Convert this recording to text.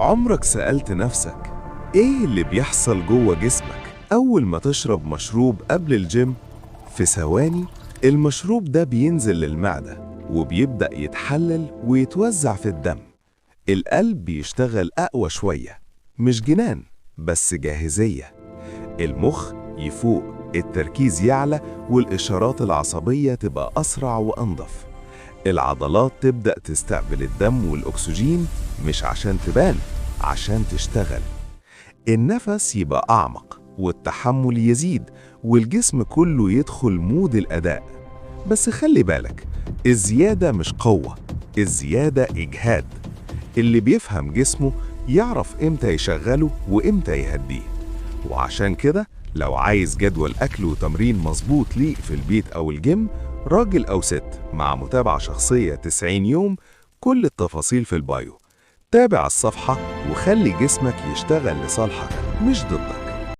عمرك سألت نفسك إيه اللي بيحصل جوه جسمك أول ما تشرب مشروب قبل الجيم؟ في ثواني المشروب ده بينزل للمعدة وبيبدأ يتحلل ويتوزع في الدم. القلب بيشتغل أقوى شوية، مش جنان بس جاهزية. المخ يفوق، التركيز يعلى، والإشارات العصبية تبقى أسرع وأنظف. العضلات تبدأ تستقبل الدم والأكسجين، مش عشان تبان، عشان تشتغل. النفس يبقى أعمق والتحمل يزيد، والجسم كله يدخل mode الأداء. بس خلي بالك، الزيادة مش قوة، الزيادة إجهاد. اللي بيفهم جسمه يعرف إمتى يشغله وإمتى يهديه. وعشان كده لو عايز جدول أكل وتمرين مظبوط ليك في البيت أو الجيم، راجل أو ست، مع متابعة شخصية 90 يوم، كل التفاصيل في ال bio. تابع الصفحة وخلي جسمك يشتغل لصالحك مش ضدك.